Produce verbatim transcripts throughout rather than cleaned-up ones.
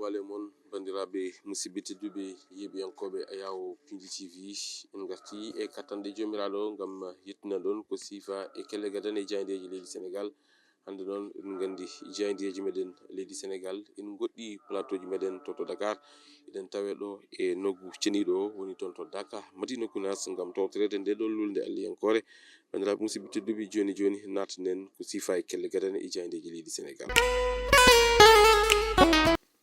Wale mon, banndiraaɓe musidɓe tedduɓe, yeeɓiyankooɓe Ayaawo Pindi T V, en ngarti e kattanɗe Joomiraaɗo ngam yettina ɗon ko siifa e kelle gadane e jaayndeeji leydi Senegaal. Hannde noon, eɗen nganndi jaayndeeji meɗen leydi Senegaal, en ngoɗɗi plateau ji meɗen to, to Dakar. Eɗen tawe ɗo e nokku ceniiɗo o, woni toon to Daaka, Madina Gounass, ngam tawtoreede nde ɗo lulnde Allayankoore. Banndiraaɓe musidɓe tedduɓe, jooni jooni, naatanen ko siifa e kelle gadane e jaayndeeji leydi Senegaal.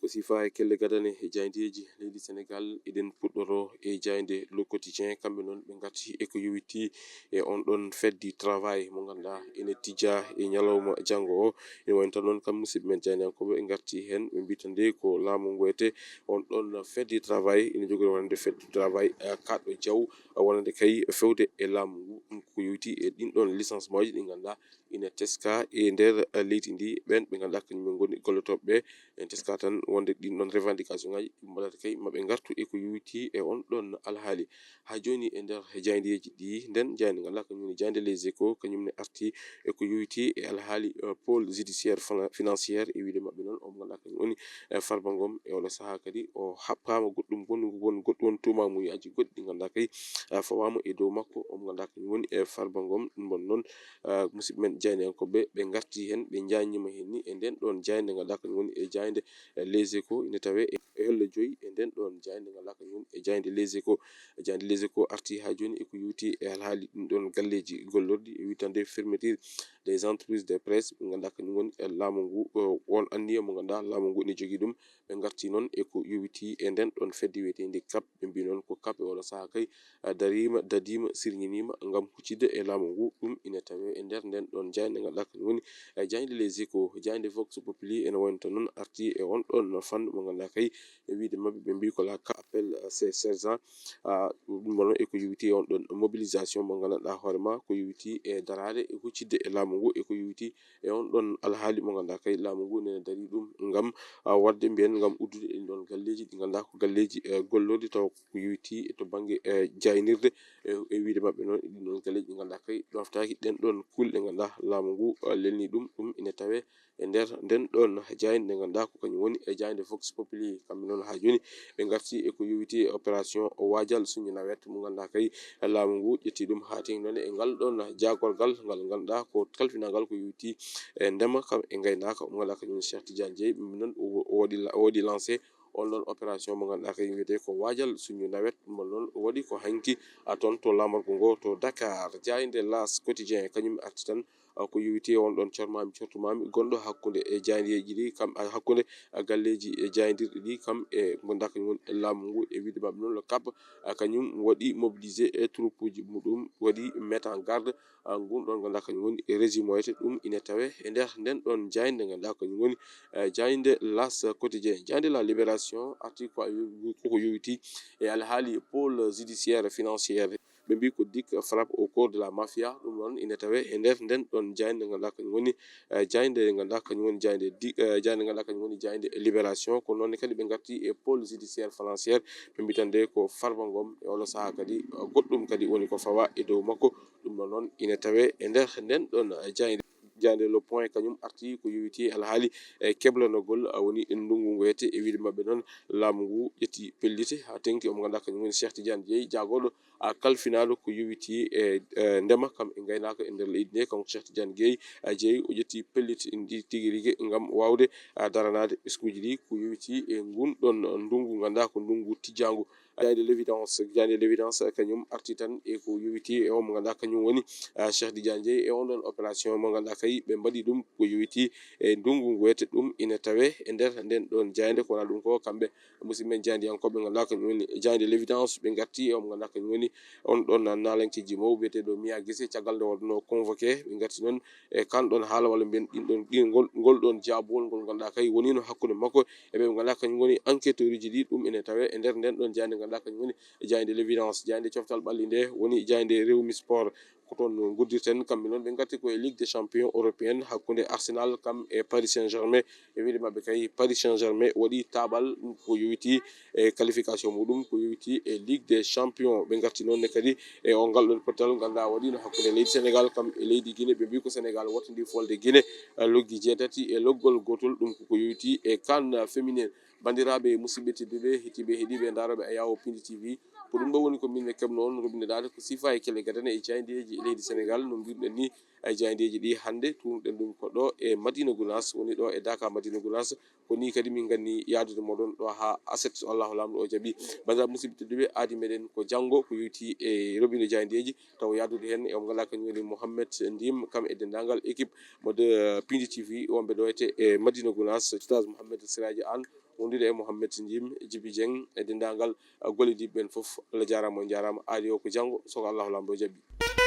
Ko siifa e kelle gadane e jaayndeeji leydi Senegaal, eɗen puɗɗoro e jaaynde Le Quotidien. Kamɓe noon, ɓe ngarti e ko yowitii e on ɗon fête du travail mo ngannduɗaa ene tijjaa e ñalawma janngo o. Ene wayi tan noon, kam musidɓe men jaayndiyankooɓe, ɓe ngarti heen, ɓe mbiyi tan nde ko laamu ngu wiyetee on ɗon fête du travail, ene jogori wonande fête du travail, eh, kaɗɗo jaw, eh, wonande kay fewde e laamu ngu. Ɗum ko yowitii e ɗin ɗon licenciement ji ɗi ngannduɗaa ina teska e nder, eh, leydi ndi. Ɓeen ɓe ngannduɗaa kañum en ngoni gollotooɓe ɓe, en teska tan wonde ɗin ɗon revendication ngaji ɗi mbaɗata kay, maɓe ngartu e ko yowitii e on ɗon alhaali. Haa jooni e nder jaayndeeji ɗi, nden jaaynde ngannduɗaa kañum woni jaaynde Les Échos, kañum ne arti e ko yowitii e alhaali, eh, pôle judiciaire fina-, financière, e wiyde maɓɓe noon, omo ngannduɗaa kañum woni, eh, Farba Ngom. E oɗo sahaa kadi o haɓɓaama goɗɗum won, won goɗɗum won tuumaamuyaji goɗɗi ɗi ngannduɗaa kay, eh, fawaama e dow makko, omo ngannduɗaa kañum woni, eh, Farba Ngom. Ɗum ɗon noon, eh, musidɓe men jaayndiyankooɓe, ɓe ngarti heen, ɓe njaajniima heen ni e nden ɗon jaaynde ngannduɗaa kañum woni e jaaynde, eh, Les Échos, ine tawee e, e holle joyi e nden ɗon jaaynde ngannduɗaa kañum woni e jaaynde Les Échos. Jaaynde Les Échos arti haa jooni e ko yowitii e alhaali ɗin ɗon galleeji gollorɗi, e wiyde tan nde fermeture des entreprises de presse, ɓe ngannduɗaa kañum woni e laamu ngu, eh, on anniya mo ngannduɗaa laamu ngu ene jogii ɗum. Ɓe ngarti noon e ko yowitii e nden ɗon fedde wiyeteendi CAP. Ɓe mbii noon ko CAP e oɗo sahaa kay, a, dariima, dadiima, sirŋiniima ngam huccitde e laamu ngu. Ɗum ina tawee e nder nden ɗon jaaynde ngannduɗaa kañum woni, e, jaaynde Les Échos. Jaaynde Vox Populi ene wayi no tan noon arti e on ɗon fannu mo ngannduɗaa kay, e wiyde maɓɓe, ɓe mbii ko la CAP appelle, euh, ses sergents. A, ɗum noon e ko yowitii e on ɗon mobilisation mo ngannduɗaa hoore ma ko yowitii e daraade e huccitde e laamu ngu, e ko yowitii e on ɗon alhaali mo ngannduɗaa kay laamu ngu nene darii ɗum ngam, a, waɗde mbiyen ngam uddude ɗin ɗon galleeji ɗi ngannduɗaa ko galleeji, e, gollorɗi tawa ko yowitii to bannge, e, jaaynirde, e, e wiyde maɓɓe noon e ɗin ɗon galleeji ɗi ngannduɗaa kay ɗoftaaki ɗen ɗon kuulɗe ngannduɗaa laamu ngu, e, lelni ɗum. Ɗum ine tawee e nder nden ɗon jaaynde nde ngannduɗaa ko kañum woni e jaaynde Vox Populi. Kamɓe noon haa jooni ɓe ngarti e ko yowitii e opération waajal suñu nawet mo ngannduɗaa kay laamu ngu ƴetti ɗum haa teŋti noon e ngal ɗon jaagorgal ngal ngannduɗaa ko kalfinaagal ko yowitii e ndema kam e ngaynaaka, mo ngannduɗaa kañum woni Cheikh Tidiane Dièye. Ɗum noon o, o waɗi la-, o waɗi lancé on ɗon opération mo ngannduɗaa kañum wiyetee ko waajal suñu nawet. Ɗum noon o waɗi ko hanki, a, toon to laamorgo ngo to Dakar. Jaaynde L'As Quotidien kañum arti tan, a, ko yowitii e on ɗon cormaami cortumaami gonɗo hakkunde e jaayndeeji ɗi kam, a, hakkunde, a, galleeji e jaayndirɗi ɗi kam e mo ngannduɗaa kañum woni laamu ngu, e wiyde maɓɓe noon le CAP, a, kañum waɗi mobilisé e troupe uji muɗum, waɗi mettre en garde, a, ngun ɗon ngannduɗaa kañum woni régime o wiyetee. Ɗum ine tawee e nder nden ɗon jaaynde ngannduɗaa kañum woni, e, jaaynde L'As Quotidien. Jaaynde La Libération arti ko a yo-, koko yowitii e alhaali pôle judiciaire financière. Ɓe mbii ko DIC frappe au cœur de la mafia. Ɗum noon ine tawee e nder nden ɗon jaaynde ngannduɗaa kañum woni, eh, jaaynde ngannduɗaa kañum woni jaaynde di-, eh, jaaynde ngannduɗaa kañum woni jaaynde Libération. Ko noon ne kadi ɓe ngarti e pôle judiciaire financière. Ɓe mbii tan nde ko Farba Ngom e oɗo sahaa kadi, eh, goɗɗum kadi woni ko fawaa e dow makko. Ɗum ɗon noon ine tawee e nder nden ɗon, eh, jaaynde. Jaaynde Le Point kañum arti ko yowitii alhaali, eh, keblanogol, eh, woni ndunngu ngu wiyetee, e wiyde maɓɓe noon laamu ngu ƴetti pelliti haa teŋti. Omo ngannduɗaa kañum woni Cheikh Tidiane Dièye, jaagorɗo a, kalfinaaɗo ko yowitii e, e ndema kam e ngaynaaka e nder leydi ndi, kanko Cheikh Tidiane Dièye, a, Dièye, o ƴetti pellitte ɗi tigi rigi ngam waawde, a, daranaade ɓesnguuji ɗi ko yowitii e ngun ɗon ndunngu, ngannduɗaa ko ndunngu tijjaangu. Jaaynde L'Évidence, jaaynde L'Évidence kañum arti tan e ko yowitii e o mo ngannduɗaa kañum woni, a, Cheikh Tidiane Dièye e on ɗon opération mo ngannduɗaa kay ɓe mbaɗi ɗum ko yowitii e ndunngu ngu wiyetee. Ɗum ina tawee e nder nden ɗon jaaynde. Ko wonaa ɗum ko kamɓe musidɓe men jaayndiyankooɓe, ngannduɗaa kañum woni jaaynde L'Évidence, ɓe ngarti e o mo ngannduɗaa kañum woni on ɗon naalankeeji mawɓe biyeteeɗo Mia Guissé, caggal nde waɗnoo convoqué, ɓe ngarti noon e kan ɗon haala walla mbiyen ɗin ɗon, ɗin ngol, ngol ɗon jaabowol ngol ngannduɗaa kay woniino hakkunde makko e ɓe ngannduɗaa kañum woni enquêteur uji ɗi. Ɗum ene tawee e nder nden ɗon jaaynde ngannduɗaa kañum woni jaaynde L'Évidence. Jaaynde Coftal Ɓalli nde woni jaaynde Rewmi Sport. Ko toon nguddirten, kamɓe noon ɓe ngarti ko e Ligue des Champions européenne hakkunde Arsenal kam e Paris Saint-Germain. E wiyde maɓɓe kay, Paris Saint-Germain waɗi taaɓal ko yowitii e qualification muɗum, ko yowitii e Ligue des Champions. Ɓe ngarti noon ne kadi e o ngal ɗon pottal ngannduɗaa waɗiino hakkunde leydi Senegal kam e leydi Guinée. Ɓe mbii ko Senegal wattindii folde Guinée, eh, loggi jeetati e loggol gootol, ɗum ko ko yowitii e kan féminin. Banndiraaɓe musidɓe tedduɓe, heɗiiɓe heɗiiɓe ndarooɓe Ayawo Pindi T V, ko ɗum ɗo woni ko min keɓno on rubindaade ko siifa e kelle gadane e jaayndeeji leydi Senegaal. No mbiruɗen ni, e jaayndeeji ɗi hannde tuunuɗen ɗum ko ɗo e Madina Gunaas, woni ɗo e Daaka Madina Gunaas. Ko ni kadi min nganni yaadude moɗon ɗo haa aset, so Allahu Laamɗo o jaɓi. Banndiraaɓe musidɓe tedduɓe, aadi meɗen ko janngo ko yowitii e roɓino jaayndeeji, tawa yaadude heen e on ngala kañum woni Mouhamed Ndim, kam e denndaangal équipe mo de Pindi T V wonɓe ɗo ete e Madina Gunaas, Oustaz Mouhamed Siraji Anne, wondude e Mouhamed Ndim, Jibi Dieng e denndaangal gollodiiɓe ɓen fof. Allah jaaraama, on njaaraama. Aadi o ko janngo, so ko Allahu Laamɗo o jaɓi.